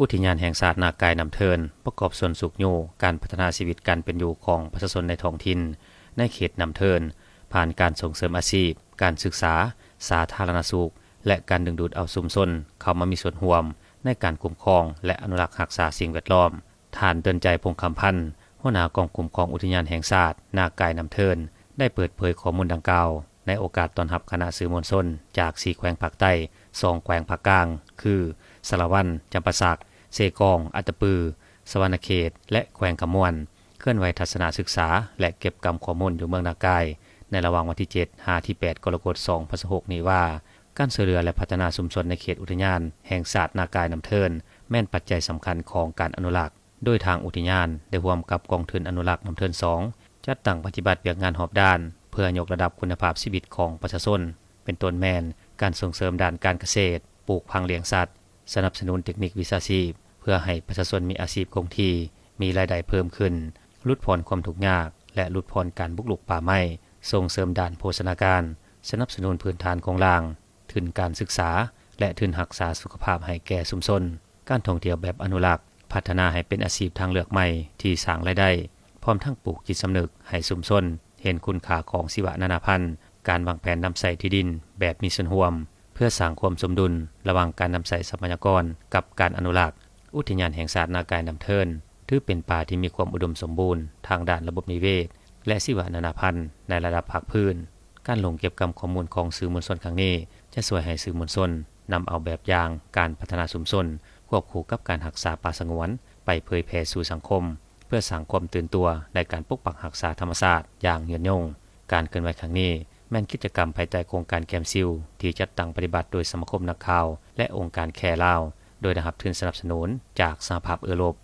ອຸທິຍານແຫ່ງຊາດນາກາຍນ້ຳເທີນ ປະກອບສ່ວນຊຸກຍູ້ການພັດທະນາຊີວິດການເປັນຢູ່ຂອງປະຊາຊົນໃນທ້ອງຖິ່ນ ໃນເຂດນ້ຳເທີນ ຜ່ານການສົ່ງເສີມອາຊີບ, ການສຶກສາ, ສາທາລະນະສຸກ ແລະ ການດຶງດູດເອົາຊຸມຊົນເຂົ້າມາມີສ່ວນຮ່ວມໃນການຄຸ້ມຄອງ ແລະ ອະນຸລັກຮັກສາສິ່ງແວດລ້ອມ. ທ່ານ ເຕີນໃຈ ພົງຄຳພັນ ຫົວໜ້າກອງຄຸ້ມຄອງອຸທິຍານແຫ່ງຊາດນາກາຍນ້ຳເທີນ ໄດ້ເປີດເຜີຍຂໍ້ມູນດັ່ງກ່າວ ໃນໂອກາດຕ້ອນຮັບຄະນະສື່ມວນຊົນຈາກສີ່ແຂວງພາກໃຕ້ ສອງແຂວງພາກກາງ ຄື ສາລະວັນ, ຈຳປາສັກ, ເຊກອງ, ອັດຕະປື, ສະຫວັນນະເຂດ ແລະ ແຂວງຄຳມ່ວນ ເຄື່ອນໄຫວທັດສະນະສຶກສາ ແລະ ເກັບກຳຂໍ້ມູນຢູ່ເມືອງນາກາຍ ໃນລະຫວ່າງວັນທີເຈັດ ຫາ ທີແປດ ກໍລະກົດ ສອງພັນຊາວຫົກນີ້ວ່າ ການຊ່ວຍເຫຼືອ ແລະ ພັດທະນາຊຸມຊົນໃນເຂດອຸທິຍານແຫ່ງຊາດນາກາຍນ້ຳເທີນ ແມ່ນປັດໄຈສຳຄັນຂອງການອະນຸລັກ. ໂດຍທາງອຸທິຍານໄດ້ຮ່ວມກັບກອງທຶນອະນຸລັກນ້ຳເທີນສອງ ຈັດຕັ້ງປະຕິບັດວຽກງານຮອບດ້ານ ເພື່ອຍົກລະດັບຄຸນນະພາບຊີວິດຂອງປະຊາຊົນ ເປັນຕົ້ນແມ່ນການສົ່ງເສີມດ້ານການກະເສດ, ປູກຝັງລ້ຽງສັດ, ສະໜັບສະໜູນເຕັກນິກວິຊາຊີບ ເພື່ອໃຫ້ປະຊາຊົນມີອາຊີບຄົງທີ່, ມີລາຍໄດ້ເພີ່ມຂຶ້ນ, ຫຼຸດຜ່ອນຄວາມທຸກຍາກ ແລະ ຫຼຸດຜ່ອນການບຸກລຸກປ່າໄມ້, ສົ່ງເສີມດ້ານໂພຊະນາການ, ສະໜັບສະໜູນພື້ນຖານໂຄງລ່າງ, ທຶນການສຶກສາ ແລະ ທຶນຮັກສາສຸຂະພາບໃຫ້ແກ່ຊຸມຊົນ, ການທ່ອງທ່ຽວແບບອະນຸລັກ, ພັດທະນາໃຫ້ເປັນອາຊີບທາງເລືອກໃໝ່ທີ່ສ້າງລາຍໄດ້, ພ້ອມທັງປູກຈິດສຳນຶກໃຫ້ຊຸມຊົນເຫັນຄຸນຄ່າຂອງຊີວະນານາພັນ, ການວາງແຜນນຳໃຊ້ທີ່ດິນແບບມີສ່ວນຮ່ວມ ເພື່ອສ້າງຄວາມສົມດຸນລະຫວ່າງການນຳໃຊ້ຊັບພະຍາກອນກັບການອະນຸລັກ. ອຸທິຍານແຫ່ງຊາດນາກາຍນ້ຳເທີນ ຖືເປັນປ່າທີ່ມີຄວາມອຸດົມສົມບູນທາງດ້ານລະບົບນິເວດ ແລະ ຊີວະນານາພັນໃນລະດັບພາກພື້ນ. ການລົງເກັບກຳຂໍ້ມູນຂອງສື່ມວນຊົນຄັ້ງນີ້ ຈະຊ່ວຍໃຫ້ສື່ມວນຊົນນຳເອົາແບບຢ່າງການພັດທະນາຊຸມຊົນ ຄວບຄູ່ກັບການຮັກສາປ່າສະຫງວນ ໄປເຜີຍແຜ່ສູ່ສັງຄົມ ເພື່ອສ້າງຄວາມຕື່ນຕົວໃນການປົກປັກຮັກສາທຳມະຊາດຢ່າງຍືນຍົງ. ການເຄື່ອນໄຫວຄັ້ງນີ້ ແມ່ນກິດຈະກຳພາຍໃຕ້ໂຄງການແຄມຊິວ ທີ່ຈັດຕັ້ງປະຕິບັດໂດຍສະມາຄົມນັກຂ່າວ ແລະ ອົງການແຄລາວ ໂດຍໄດ້ຮັບທຶນສະໜັບສະໜູນຈາກສະຫະພາບເອີຣົບ.